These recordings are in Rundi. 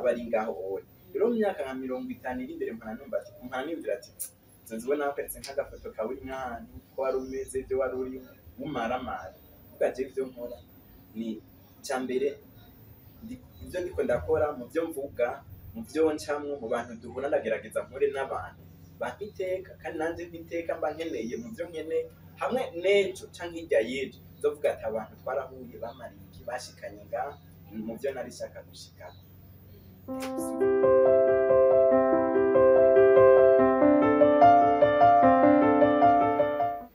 Aba ari ngaho oya. Rero mu myaka nka 50 iri imbere, mpora numva ati, mpora niyumvira ati nzobona nakweretse nk'agafoto kawe uri nk'ahantu, ko wari umeze, ibyo wari urimo, wumaramara. Kuvuga jewe ivyo nkora ni icya mbere, ibyo ndiko ndakora, mu byo mvuga, mu byo ncamwo, mu bantu duhura, ndagerageza nkore n'abantu bampa iteka, kandi nanje mpiteka mba nkeneye mu byo nkeneye, hamwe n'ejo canke hirya y'ejo nzovuga ati abantu twarahuye bamariye iki, bashikanye ngaha mu byo nari shaka gushikako.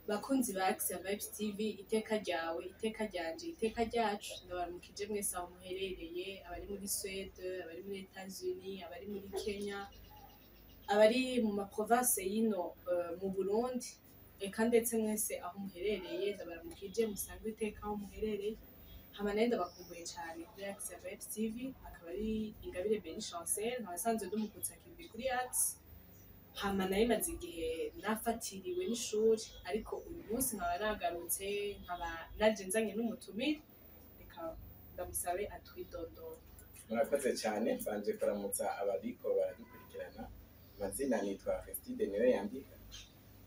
Bakunzi ba Axia Vibes TV, iteka ryawe, iteka ryanje, iteka ryacu, ndabaramukije mwese aho muherereye: abari muri Suède, abari muri Etats-Unis, abari muri Kenya, abari mu ma province y'ino mu Burundi, eka ndetse mwese aho muherereye ndabaramukije. Musanzwe iteka aho muherereye. Hama nayo ndabakumbuye cyane kuri Axia Vibes TV. Akaba ari Ingabire Beni Chancel, nkaba asanzwe ndi umukutsa kivi kuri Axe. Hama nayo maze igihe nafatiriwe n'ishuri, ariko uyu munsi nkaba nagarutse, nkaba naje nzanye n'umutumire. Reka ndamusabe atwidondora. Murakoze cyane. Mbanje kuramutsa abariko baradukurikirana. Amazina nitwa Aristide niwe yandika.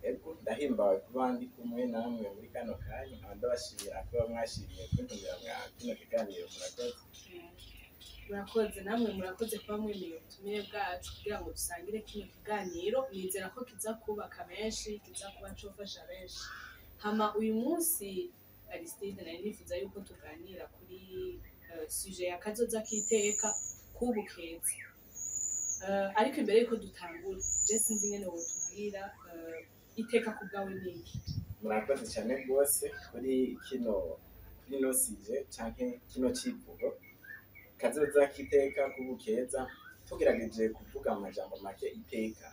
Ego, ndahimbawe kuba ndi kumwe namwe muri kano kanya, nkaba ndabashimira kuba mwashimiye kuntumira mwa kino kiganiro. Murakoze. Murakoze namwe, murakoze kuba mwemeye ubutumire bwacu kugira ngo dusangire kino kiganiro. Nizera ko kiza kubaka benshi, kiza kuba cofasha benshi. Hama uyu munsi, Aristide, nari nifuza yuko tuganira kuri sujet ya kazoza k'iteka k'ubu keza. Ariko imbere yuko dutangura, je sinzi ingene wotubwira iteka ku bwawe ni iki? Murakoze cyane rwose kuri ino sujet canke kino civugo, kazoza k'iteka k'ubu keza. Tugerageje kuvuga amajambo make, iteka,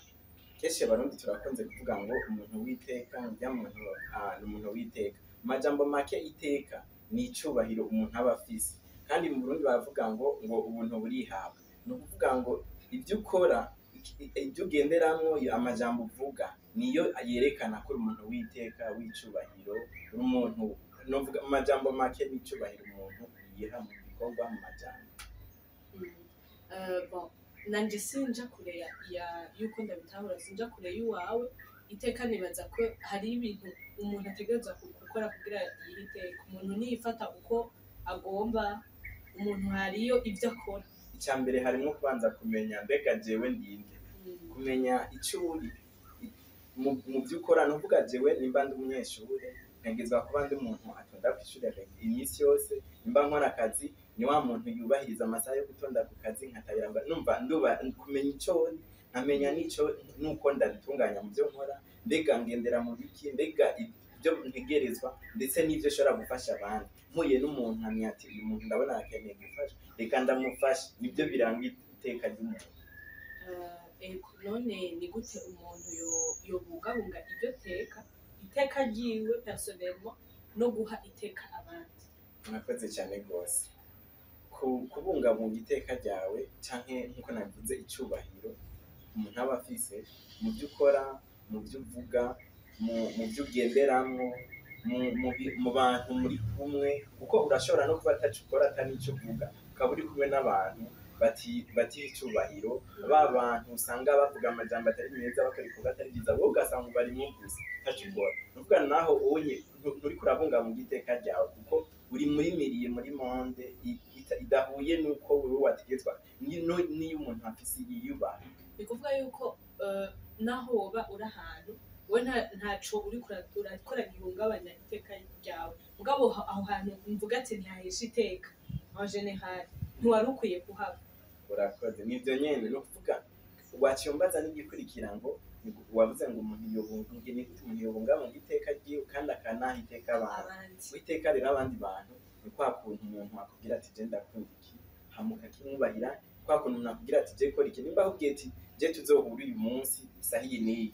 kenshi Abarundi turakunze kuvuga ngo umuntu w'iteka, urya muntu ni umuntu w'iteka. Mu majambo make, iteka ni icubahiro umuntu aba afise. Kandi mu Burundi baravuga ngo ubuntu burihabwa. Ni ukuvuga ngo ibyo ukora, ibyo ugenderamwo, amajambo uvuga, niyo yerekana ko uri umuntu w'iteka, w'icubahiro. Uri umuntu, novuga mu majambo make, n'icubahiro umuntu yiha mu bikorwa, mu majambo. Bon, nanje sinja kure ya yuko ndabitahura, sinja kure y'uwawe. Iteka, nibaza ko hari ibintu umuntu ategerezwa gukora kugira yihe iteka. Umuntu niyifata uko agomba, umuntu hariyo ibyo akora. Icya mbere harimwo kubanza kumenya mbega jewe ndinde, kumenya icyo uri mu byo ukora. Nuvuga jewe nimba ndi umunyeshure, ntegerezwa kuba ndi umuntu atonda kw'ishure iminsi yose. Nimba nkora akazi, ni wa muntu yubahiriza amasaha yo gutonda ku kazi, nkatabira numva nduba kumenya ico ndi, nkamenya n'ico nuko ndabitunganya mu byo nkora. Mbega ngendera mu biki? Mbega ibyo ntegerezwa, ndetse n'ibyo nshobora gufasha abandi. Mpuye n'umuntu nkamenya ati uyu muntu ndabona akeneye gufasha, reka ndamufashe. Nibyo biranga iteka ry'umuntu. Ego, none ni gute umuntu yobungabunga iryo teka, iteka ryiwe personnellement, no guha iteka abandi? Murakoze cyane rwose. Kubungabunga iteka ryawe canke, nkuko nabivuze, icubahiro umuntu aba afise mu byo ukora, mu byo uvuga, mu byo ugenderamwo, mu bantu muri kumwe, kuko urashobora no kuba ataco ukora, ata n'ico uvuga, ukaba uri kumwe n'abantu batiha icubahiro, ba bantu usanga bavuga amajambo atari meza, bakora ibikorwa atari byiza, wowe ugasanga ubarimwo gusa ataco ukora. Nukuvuga naho unye nturiko urabungabunga iteka ryawe, kuko uri muri milieu, muri monde idahuye n'uko wewe wategetswa n'iyo umuntu afise yiyubaha. Ni kuvuga yuko naho woba uri ahantu, wowe ntaco uriko urakora gihungabanya iteka ryawe, mugabo aho hantu mvuga ati ntihahesha iteka en général, ntiwari ukwiye kuhaba. Urakoze, nivyo nyene. Ni ukuvuga waciye umbaza n'igikurikira ngo wavuze ngo umuntu yobunga, ni gute umuntu yobungabunga iteka ryiwe kandi akanaha iteka abantu? Abandi. Iteka rero abandi bantu ni kwa kuntu umuntu akubwira ati je ndakunda iki, hama ukakimwubahira. Kwa kuntu umuntu akubwira ati je kora iki, nimba akubwiye ati je tuzohura uyu munsi isaha iyi n'iyi,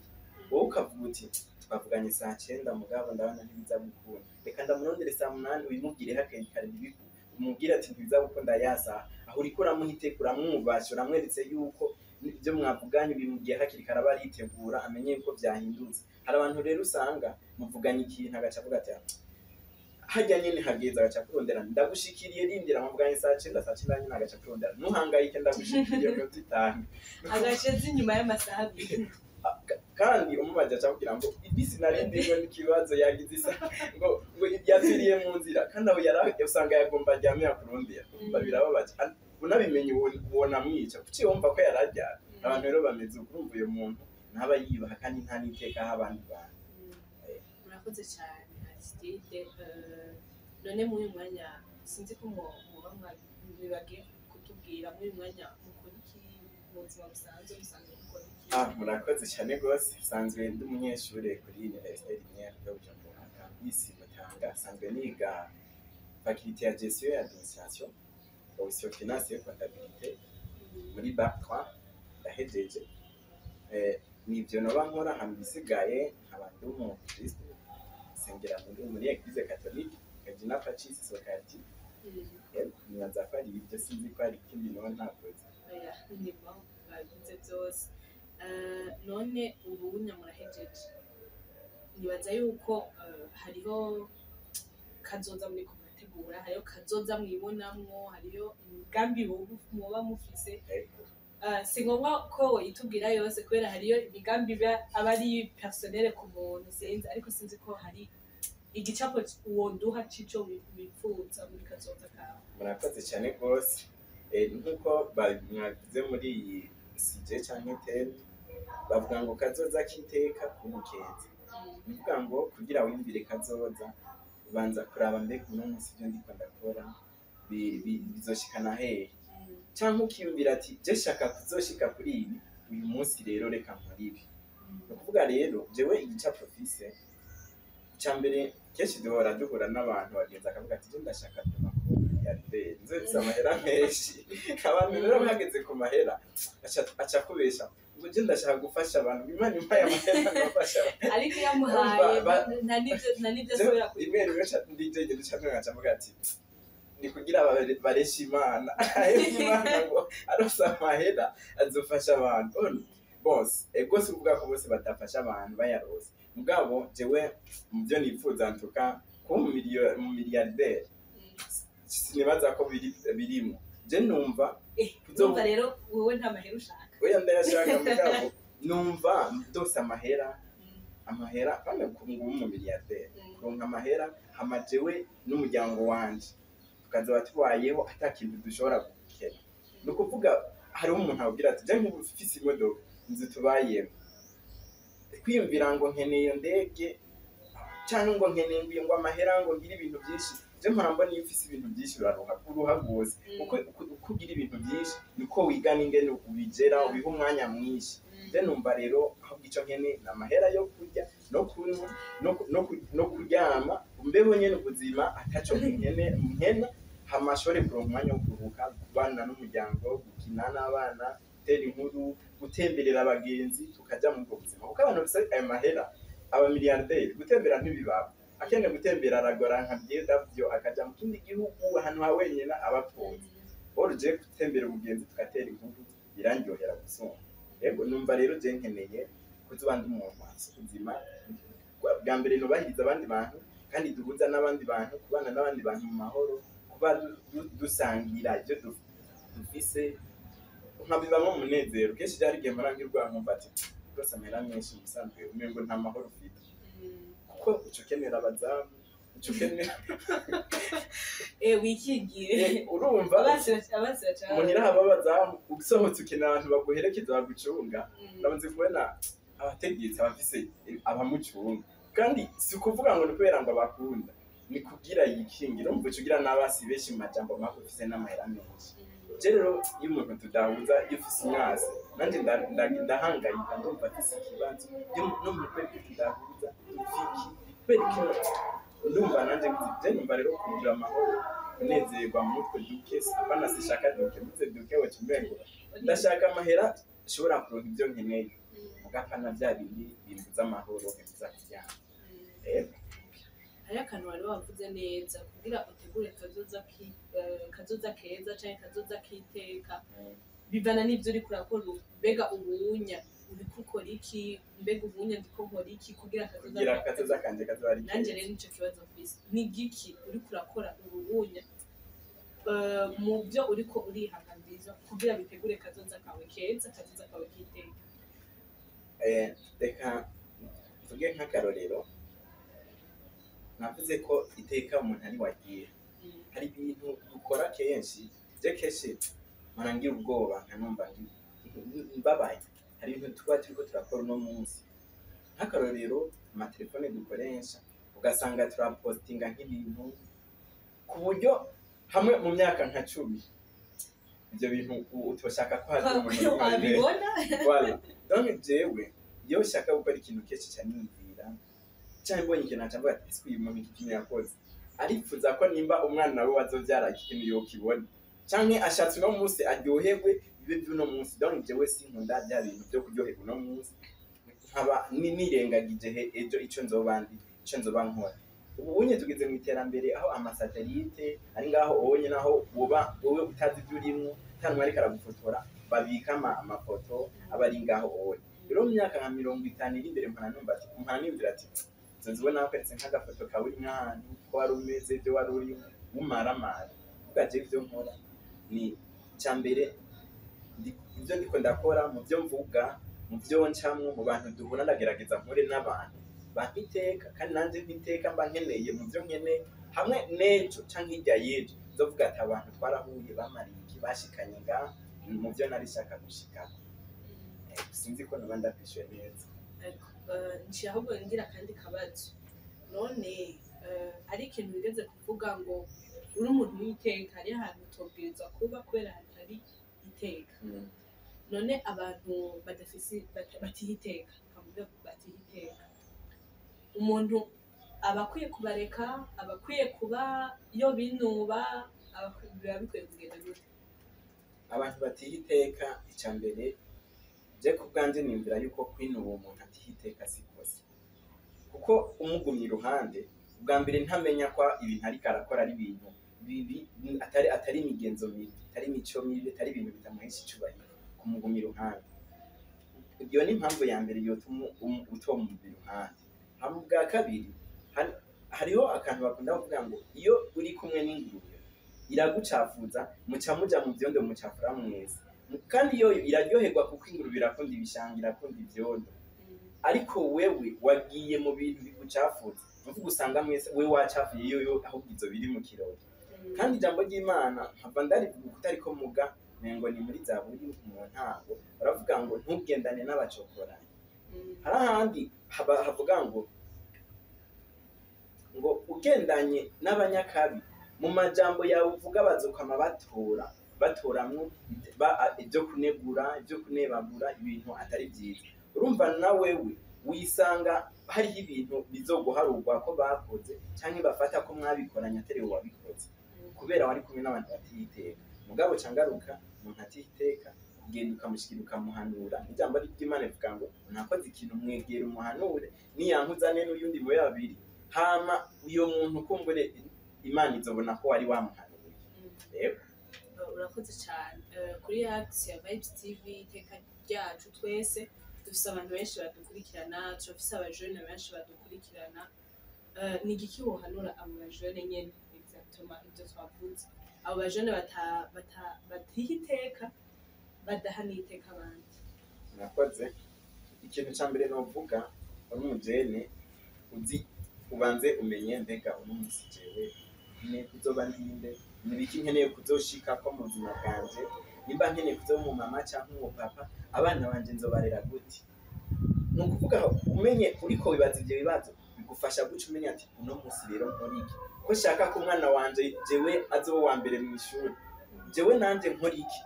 wowe ukavuga uti twavuganye saa 9, mugabo ndabona ntibiza gukunda, reka ndamurondere saa 8. Ubimubwire hakiri kare, ntibiku umubwire ati ntibiza gukunda ya saha. Aho uriko uramuha iteka, uramwubasha, uramweretse yuko ibyo mwavuganye ubimubwiye hakiri kare, aba aritegura, amenye yuko vyahindutse. Hari abantu rero usanga muvuganye ikintu agaca avuga ati Hajya nyene hageze agaca kurondera, ndagushikiriye, rindira muvuganye saa 9, saa 9 nyene agaca kurondera, ntuhangayike, ndagushikiriye minota 5. Agace inyuma y'amasaha 2. Kandi umubaje aca kugira ngo ibisi narindi ngo n'ikibazo yagize isa ngo yapfiriye mu nzira, kandi aho yari usanga yagomba aryame yakurondera. Birababaje. Unabimenye ubona mwica kuki wumva ko yararyamye. Abantu rero bameze uko, urumva uyo muntu ntaba yibaha kandi nta n'iteka aha abandi bantu. Murakoze cyane, Aristide. None muri uyu mwanya, sinzi ko muba mwibagiye kutubwira, muri uyu mwanya mukora iki mu buzima busanzwe? Musanzwe mukora iki? Ah, murakoze cyane rwose. Nsanzwe ndi umunyeshure kuri Université Lumière de Bujumbura, campus Mutanga. Nsanzwe niga faculté ya gestion et administration, option finance et comptabilité, muri bac 3, ndahejeje. Nivyo noba nkora. Hama ibisigaye nkaba ndi umukristo, nsengera muri Église catholique Regina Pacis Sokati. Nibaza ko ari ibyo, sinzi ko hari ikindi noba ntakoze. Oya, ni bon, babivuze byose. None ubu murahejeje, nibaza yuko hariho kazoza muriko murategura, hariho kazoza mwibonamwo, hariho imigambi muba mufise. Si ngombwa ko itubwira yose, kubera hariyo imigambi iba aba ari personnel ku muntu, sinzi, ariko sinzi ko hari igicapo woduha c'ico wipfuza muri kazoza kawe. Murakoze cyane rwose. Nk'uko mwabivuze muri iyi sujet canke thème, bavuga ngo kazoza k'iteka k'umukeza. Ni ukuvuga ngo kugira wiyumvire kazoza, ubanza kuraba mbega uno munsi ibyo ndiko ndakora bizoshikana hehe, canke ukiyumvira ati je shaka kuzoshika kuri ibi uyu munsi, rero reka nkore ibi. Ni ukuvuga rero jewe igicapo mfise, icya mbere, kenshi duhora duhura n'abantu bagenzi akavuga ati je ndashaka kuba milliardaire, nzofise amahera menshi. Abantu rero bageze ku mahera aca kubesha ngo je ndashaka gufasha abantu, Imana impaye amahera ngafasha abantu. Ariko iyo amuhaye nta n'ivyo asubira Rimwe rimwe ndijege duca nkaca mvuga ati ni kugira bareshe Imana, ahebye Imana ngo arose amahera azofasha abantu. Bose ego si ukuvuga ko bose badafasha abantu bayarose, mugabo jewe mu byo nifuza ntuka kuba mu milliardaire, sinibaza ko birimo. Je numva Numva rero wowe nta mahera ushaka. Oya, ndayashaka, mugabo numva ndose amahera, amahera kandi ngubu mu milliardaire, kuronka amahera, hama jewe n'umuryango wanje tukazoba tubayeho ata kintu dushobora gukena. Ni ukuvuga hariho umuntu abwira ati je nk'ubu mfise imodoka, inzu tubayemo, kwiyumvira ngo nkeneye iyo ndege cyangwa ngo nkeneye ngo amahera ngo ngire ibintu byinshi. Je mpora mbona iyo ufise ibintu byinshi uraruha, uruha rwose, kuko uko ugira ibintu byinshi niko wiga n'ingene ubigera, ubiha umwanya mwinshi. Je numva rero ahubwo ico nkene ni amahera yo kurya no kunywa no kuryama, mbeho nyene ubuzima ataco nkene nkena, hama ashobore kuronka umwanya wo kuruhuka, kubana n'umuryango, gukina n'abana, gutera inkuru, gutemberera abagenzi, tukaja muri ubwo buzima. Kuko abantu bafise ayo mahera, abamiliyarderi, gutembera ntibibaba akeneye. Gutembera aragora nka BMW akaja mu kindi gihugu, ahantu ha wenyine aba atunze. Uje gutembera umugenzi, tugatera inkuru, birandyohera gusumba. Yego, numva rero je nkeneye kuzoba ndi umuntu afise ubuzima bwa mbere nubahiriza abandi bantu, kandi duhuza n'abandi bantu, kubana n'abandi bantu mu mahoro, kuba dusangira ibyo dufise, nkabibamwo umunezero. Kenshi byari igihe mpora ngirwa nkumva ati rwose amahera menshi musanzwe umengo nta mahoro ufite, kuko uca ukenera abazamu, uca ukenera Wikingire. Urumva Abansi baca muhira haba abazamu, usohotse ukenera abantu baguherekeza, bagucunga. Ndamaze kubona abategetsi abafise abamucunga, kandi si ukuvuga ngo ni kubera ngo abakunda, ni kugira yikingira. Urumva uca ugira n'abasi benshi mu majambo make ufise n'amahera menshi. Je rero iyo umuntu tudahuza, iyo ufise umwasi nanje ndahangayika, ndumva afise ikibazo. Iyo no mu kubera ko tudahuza, dupfa iki, kubera iki? Ndumva nanje je numva rero kugira amahoro, kunezerwa mu mutwe duke. Apana, sishaka duke, mvuze duke waca umengo ndashaka amahera nshobora kuronka ibyo nkeneye, mugapana bya bindi bimbuza amahoro, bimbuza kuryama. Yego. Hariho akantu wari wavuze neza, kugira utegure kazoza keza canke kazoza k'iteka, bivana n'ivyo uriko urakora ubu. Mbega ubunya Uriko ukora iki? Mbega ubunye ndiko nkora iki kugira akazoza Kugira akazoza kanje kazoba ari Nanje keza? rero nico kibazo mfise: ni igiki uriko urakora ububunya mu byo uriko urihakanziza kugira bitegure kazoza kawe keza, kazoza kawe k'iteka? Reka mvuge nk'akarorero. Navuze ko iteka umuntu ari wagira. Hari ibintu dukora kenshi, je kenshi mpora ngira ubwoba, nkanumva mbabaye. Hari ibintu tuba turiko turakora uno munsi, nk'akarorero amatelefone dukoresha, ugasanga turapostinga nk'ibintu ku buryo hamwe mu myaka nka 10 ibyo bintu utoshaka ko hari umuntu n'umwe abibona. Wabibona. Voilà. Donc jewe iyo ushaka gukora ikintu, kenshi cyane niyumvira cyangwa mbonye ikintu nkaca mvuga ati: "Ese uyu muntu iki kintu yakoze arifuza ko nimba umwana we wazovyara iki kintu yokibona, canke ashatse uno munsi aryoherwe bibe by'uno munsi?" Donc jewe sinkunda bya bintu byo kuryoherwa uno munsi nkaba nirengagije ejo ico nzoba ndi, ico nzoba nkora. Ubu unye tugeze mu iterambere aho ama satellite ari ngaho onye, naho woba wowe utazi ibyo urimwo, atanumwe ariko aragufotora, babika amafoto aba ari ngaho onye. Rero mu myaka nka 50 iri imbere, mpora numva ati, mpora niyumvira ati nzozibona bakweretse nk'agafoto kawe uri nk'ahantu, ko wari umeze, ibyo wari urimo wumaramara. Kuvuga jewe ivyo nkora ni icya mbere, ibyo ndiko ndakora, mu byo mvuga, mu byo ncamwo, mu bantu duhura, ndagerageza mpure n'abantu bampa iteka, kandi nanjye mpiteka mba nkeneye mu byo nkeneye, hamwe n'ejo canke hirya y'ejo nzovuga ati abantu twarahuye bamariye iki, bashikanye ngaha mu byo nari shaka gushikako. Sinzi ko noba ndakwishuye neza. Ariko, nciye ahubwo ngira akandi kabazo. None ari ikintu wigeze kuvuga ngo uri umuntu w'iteka, hari ahantu utobwirizwa kuba kubera hatari iteka. None abantu badafise batiha iteka, kavuga batiha iteka, umuntu aba akwiye kubareka, aba akwiye kuba yo binuba, biba bikwiye kugenda gute? Abantu batiha iteka, icya mbere je ku bwanje niyumvira yuko kwinuba umuntu atiha iteka si kosa, kuko umugumye iruhande, ubwa mbere ntamenya ko ibintu ariko arakora ari ibintu bibi, atari imigenzo mibi, atari imico mibi, atari ibintu bitamuhesha icubahiro. Kumuguma iruhande, iyo ni impamvu ya mbere yotuma utomumva iruhande. Hama ubwa kabiri, hariho akantu bakunda kuvuga ngo iyo uri kumwe n'ingurube iragucafuza, muca muja mu vyondo, mucafura mwese. Kandi iyo iraryoherwa, kuko ingurube irakunda ibishanga, irakunda ivyondo, ariko wewe wagiye mu bintu bigucafuza, nukuvuga usanga mwese we wacafuye, iyo yo ahubwo izo biri mu kirori. Kandi ijambo ry'Imana nkava ndarivuga kutariko muga nengo ni muri Zaburi mu ntango, baravuga ngo ntugendane n'abacokoranyi. Hari ahandi havuga ngo ugendanye n'abanyakabi, mu majambo yawe uvuga bazokama batora batoramwo ibyo kunegura, ibyo kunebagura, ibintu atari byiza. Urumva na wewe wisanga hariho ibintu bizoguharurwa ko bakoze, canke bafata ko mwabikoranye atari wowe wabikoze, kubera wari kumwe n'abantu batiyiteka. Mugabo cangaruka umuntu atiyiteka, kugenda ukamushikira ukamuhanura. Ijambo ry'Imana rivuga ngo umuntu akoze ikintu, mwegera umuhanure, niyankuzane n'uyundi muri babiri, hama uyo muntu kumbure Imana izobona ko wari wamuhanuye. Rero Urakoze cyane. Kuri Axe ya Vibes TV, iteka ryacu twese, dufise abantu benshi badukurikirana, turafise abajene benshi badukurikirana. Ni igiki wohanura abo bajene nyene, exactement ibyo twavuze, abo bajene batiha iteka, badaha n'iteka abandi? Murakoze. Ikintu ca mbere novuga, uri umujene uzi, ubanze umenye: mbega uno munsi jewe nkeneye kuzoba ndinde? Ni ibiki nkeneye kuzoshikako mu buzima bwanje? Nimba nkeneye kuzoba umumama canke umupapa, abana banje nzobarera gute? Ni ukuvuga umenye uriko wibaza ivyo bibazo, bigufasha guca umenya ati uno munsi rero nkora iki, ko nshaka ko umwana wanje jewe azoba uwa mbere mw'ishuri, jewe nanje nkora iki?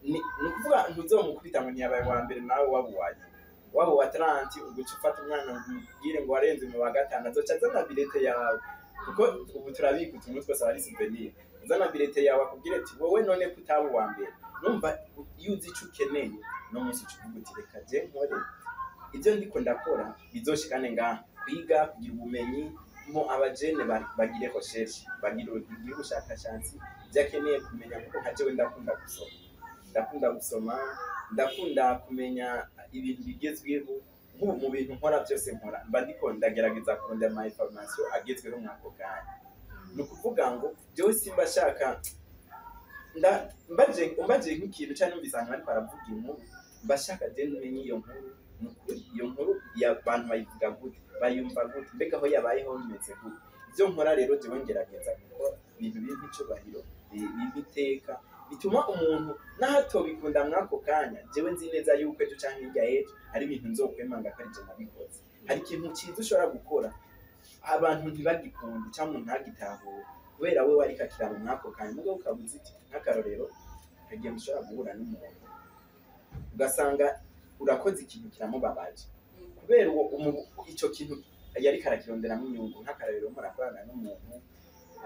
Ni ukuvuga ntuzomukubita ngo ntiyabaye uwa mbere, nawe waba uwa nyuma, waba uwa 30, uguca ufata umwana ngo umubwire ngo warenze mu wa gatanu, azoca azana bulletin yawe, kuko ubu turabika utuntu twose aba ari souvenir. Uzana bulletin yawe akubwire ati wowe none ko utaba uwa mbere. Numva iyo uzi ico ukeneye no munsi, uca uvuga uti reka je nkore ibyo ndiko ndakora bizoshikane ngaha, kwiga, kugira ubumenyi mo abajene bagire recherche, bagire ubushakashatsi ibyo akeneye kumenya, kuko nka jewe ndakunda gusoma, ndakunda gusoma, ndakunda kumenya. ibintu bigezweho. Nk'ubu mu bintu nkora byose nkora, mba ndiko ndagerageza kurondera ama information agezweho mwako kanya. Ni ukuvuga ngo jewe simba shaka mbaje umbaje nk'ikintu cyangwa numvise ahantu bariko baravuga inkuru, mba shaka je menye iyo nkuru. Ni ukuri iyo nkuru abantu bayivuga gute, bayumva gute, mbega aho yabayeho bimeze gute? Ibyo nkora rero, jewe ngerageza gukora ibintu bimpa icubahiro, bimpa iteka, bituma umuntu naho atobikunda mwako kanya, jewe nzi neza yuko ejo canke hirya y'ejo ari ibintu nzokwemanga ko ari je nabikoze. Hari ikintu ciza ushobora gukora abantu ntibagikunde cyangwa umuntu ntagitahure kubera we wariko akiraba mwako kanya, mugabo ukaba uzi iti, nk'akarorero, hagiye mushobora guhura n'umuntu ugasanga urakoze ikintu kiramubabaje kubera uwo ico kintu yariko arakironderamo inyungu. Nk'akarorero, murakorana n'umuntu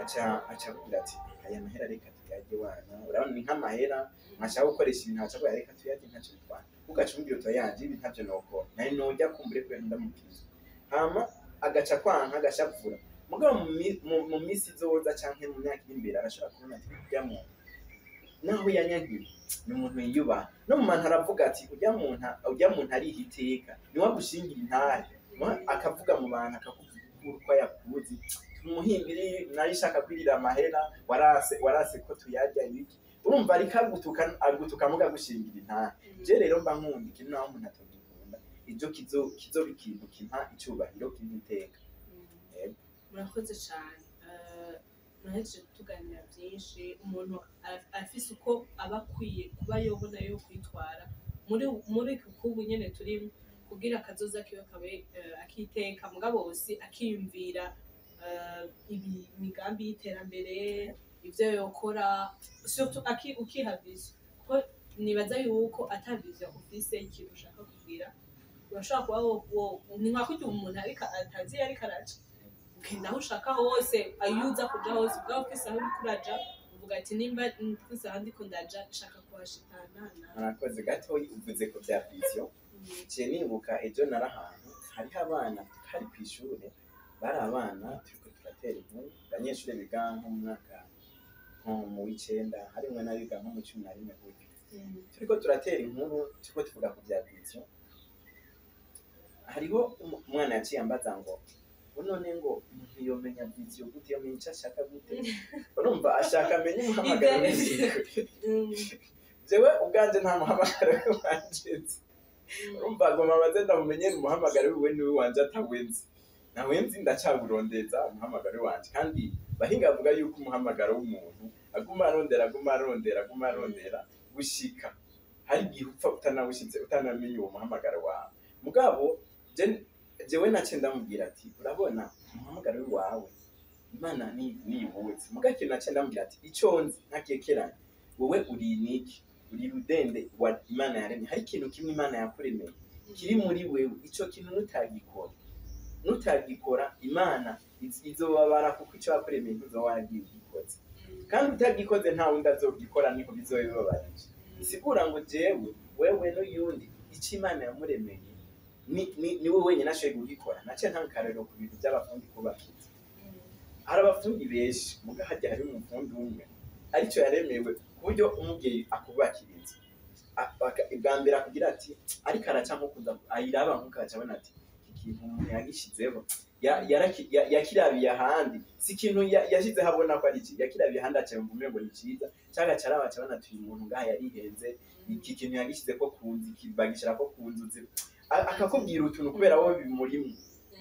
aca akubwira ati: "Aya mahera reka tuyarye wana." Urabona ni nk'amahera mwashaka gukoresha ibintu, aca akubwira: "Reka tuyarye, ntacyo bitwara." Ugaca umubwira uti: "Yanje ibi ntavyo nokora, nari nojya kumbure kubera ndamukiriza." Hama agaca kwanka, agashavura. Mugabo mu misi izoza canke mu myaka iri imbere, arashobora kubona ati: "Urya muntu naho yanyankiye ni umuntu yiyubaha." No mu bantu aravuga ati: "Urya muntu ariha iteka, niwe agushingira intahe." Akavuga mu bantu, akakuvuga uko yakuzi: "Umuhimbiri nayo ishaka kwirira amahera, warase warase ko tuyarya ibiki." Urumva ariko agutuka, agutuka muga agushingira intahe. Je rero mba nkunda ikintu naho umuntu atogikunda, ijo kizoba ikintu kimpa icubahiro, kimpa iteka. Yego. Murakoze cyane. Murahejeje kutuganira byinshi. Umuntu afise uko aba akwiye kuba yobona yo kwitwara muri iki kubu nyene turimo, kugira akazoza kiwe kabe akiteka, mugabo si akiyumvira imigambi y'iterambere, ivyo yokora, surtout ukiha vision, kuko nibaza yuko ata vision ufise y'ikintu ushaka kugira, urashobora kuba ni nka kurya umuntu ariko atazi iyo ariko araca, ugenda aho ushaka hose, ayo uza kuja hose. Ubwawe ufise aho uriko uraja, uvuga ati: "Nimba mfise aho ndiko ndaja, nshaka kuhashikana." Murakoze. Gatoyi uvuze ko bya vision, ciye nibuka ejo nari ahantu hariho abana, hari kw'ishure, bari abana turiko turatera inkuru, abanyeshure biga nko mu mwaka nko mu w'icenda, harimwo n'abiga nko mu 11 gutyo. Turiko turatera inkuru, turiko tuvuga ku bya vision. Hariho umwana yaciye ambaza ngo none ngo umuntu yomenya vision gute, yomenya ico ashaka gute? Urumva ashaka amenye umuhamagaro w'ijuru. Jewe ubwanje nta muhamagaro wanje nzi. Urumva agoma baze ndamumenyere umuhamagaro wiwe, niwe wanje atawe nzi, nawe nzi ndacawurondeza umuhamagaro wanje. Kandi bahinga bavuga yuko umuhamagaro w'umuntu aguma arondera, aguma arondera, aguma arondera gushika hari igihe upfa utanawushitse, utanamenye uwo muhamagaro wawe. Mugabo jewe nace ndamubwira ati: "Urabona umuhamagaro wawe Imana ni niwuzi." Mugabo ikintu nace ndamubwira ati: "Ico nzi ntakekeranya, wowe uri niki, uri rudende wa Imana yaremye. Hari ikintu kimwe Imana yakuremeye kiri muri wewe. Ico kintu nutagikora Imana izobabara, kuko ico yakuremeye ntuzoba waragiye ugikoze, kandi utagikoze nta wundi azogikora, niho bizoba bibabarije." Bisigura ngo jewe, wewe n'uyundi, ico Imana yamuremeye ni we wenyine ashoboye kugikora. Naciye ntanga akarorero ku bintu by'abafundi kubaka inzu. Hari abafundi benshi, muga harya hari umufundi umwe aricyo yaremewe, ku buryo umubyeyi akubakira inzu, bwa mbere akubwira ati, ariko araca nko kuza ayiraba nkuko aca abona ati: "Iki kintu umuntu yagishizeho yakirabiye ahandi, si ikintu yashizeho abona ko ari iki, yakirabiye ahandi aca yumva umengo ni ciza." Canke aca araba aca abona ati: "Uyu muntu ngaha yarihenze, iki kintu yagishize ko ku nzu, iki bagishira ko ku nzu." Akakubwira utuntu kubera wowe bimurimwo,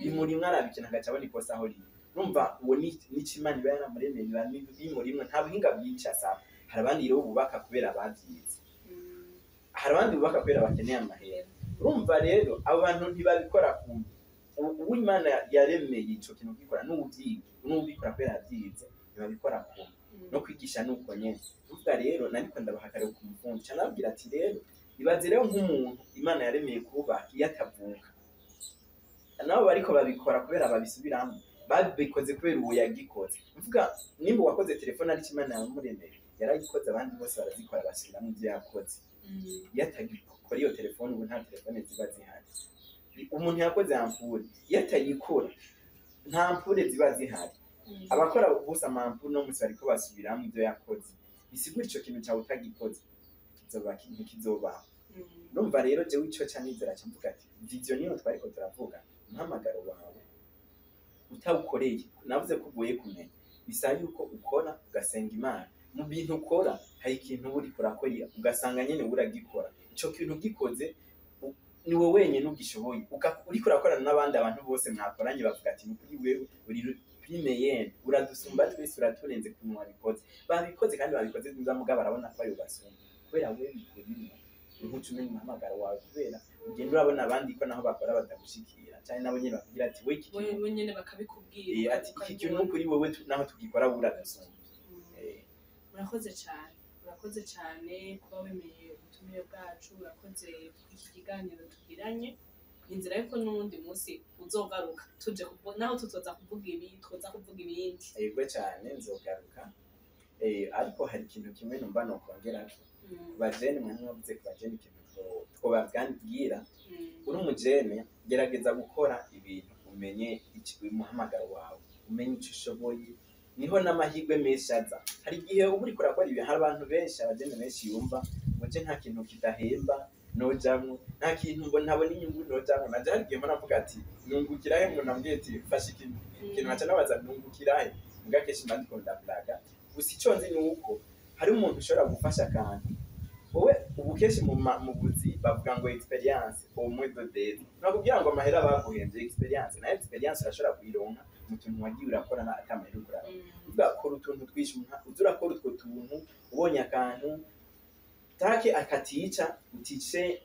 bimurimwo, araba ikintu agaca abona ikosa aho riri. Urumva uwo nico Imana iba yaramuremeye, biba bimurimwo, nta buhinga bwinshi asaba. Hari abandi rero bubaka kubera bavyize, hari abandi bubaka kubera bakeneye amahera. Urumva rero abo bantu ntibabikora kumwe. Uwo Imana yaremeye ico kintu kugikora n'uwuvyiga n'uwubikora kubera yavyize ntibabikora kumwe. No kwigisha nuko nyene. Urumva rero nariko ndabaha akarorero ku mufundi, ca nababwira ati: "Rero ibaze rero nk'umuntu Imana yaremeye kubaka, iyo atavuka, nabo bariko babikora kubera babisubiramwo, babikoze kubera uwo yagikoze." Mvuga nimba uwakoze telefone ariko Imana yamuremeye yarayikoze, abandi bose barazikora basubiramwo ivyo yakoze. Iyo atagikora iyo telefone, ubu nta telefone ziba zihari. Umuntu yakoze ampoule, iyo atayikora nta ampoule ziba zihari. Abakora bose ama ampoules no musi bariko basubiramwo ivyo yakoze. Bisigura ico kintu cawe utagikoze kizoba ntikizobaho. Urumva rero jewe ico ca nizera, ca mvuga ati vision niyo twariko turavuga, umuhamagaro wawe utawukoreye, navuze ko ugoye kumenya, bisaba yuko ukora ugasenga Imana. Mu bintu ukora hari ikintu uba uriko urakora, ugasanga nyene uragikora, ico kintu ugikoze ni wowe wenyene ugishoboye. Uriko urakorana n'abandi, abantu bose mwakoranye bavuga ati ni wewe uri primeyene, uradusumba twese, uraturenze ku wabikoze. Babikoze kandi babikoze neza, mugabo barabona ko ayo basumba kubera wewe bikurimo. Ntuca umenya umuhamagaro wawe kubera ugenda urabona abandi ko naho bakora batagushikira, canke nabo nyene bakubwira ati we iki kintu we nyene bakabikubwira. Ati iki kintu kuri wewe naho tugikora uradusumba. Urakoze cyane, urakoze cyane kuba wemeye ubutumire bwacu, urakoze kuri iki kiganiro tugiranye. Inzira yuko n'uwundi munsi uzogaruka tuje naho tuzoza kuvuga ibi, twoza kuvuga ibindi. Yego cyane, nzogaruka. Ariko hari ikintu kimwe numva nokongerako. Bajene, mwe mwavuze ku bajene, ikintu twobabwira: uri umujene, gerageza gukora ibintu umenye umuhamagaro wawe, umenye icyo ushoboye, niho n'amahirwe menshi aza. Hari igihe uba uriko urakora ibintu, hari abantu benshi, abajene benshi yumva ngo nje nta kintu kidahemba nojamwo, nta kintu ngo ntabona inyungu nojamwo. Nanje hari igihe mpora mvuga ati nungukirahe? Ngo nambwiye ati fasha ikintu, ikintu nkaca nabaza nungukirahe? Mbwa kenshi mba ndiko ndablaga. Gusa ico nzi ni uko hari umuntu ushobora gufasha akantu wowe ubu kenshi mu buzi bavuga ngo experience au moins de deux, nakubwira ngo amahera baguhembye experience, nayo experience urashobora kuyironka mu tuntu wagiye urakora na atamahera uriko urakora. Uvuga kora utuntu twinshi, umuntu uza urakora utwo tuntu, ubonye akantu take akatica utice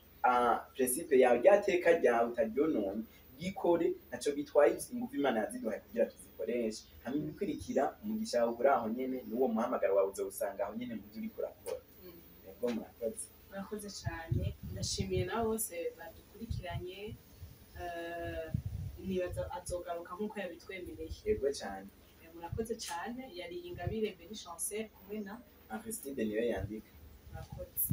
principe yawe, rya teka ryawe utaryononye, gikore, ntaco bitwaye. Ingufu Imana yaziduhaye kugira tuzikoreshe, hama ibikurikira umugisha wawe uri aho nyene, n'uwo muhamagaro wawe uzowusanga aho nyene mu byo uriko urakora. Yego, murakoze. Murakoze cyane, ndashimiye nabo bose badukurikiranye. Nibaza azogaruka nk'uko yabitwemereye. Yego cyane. Murakoze cyane, yari Ingabire Beni Chancel kumwe na Aristide niyo yandika. Murakoze.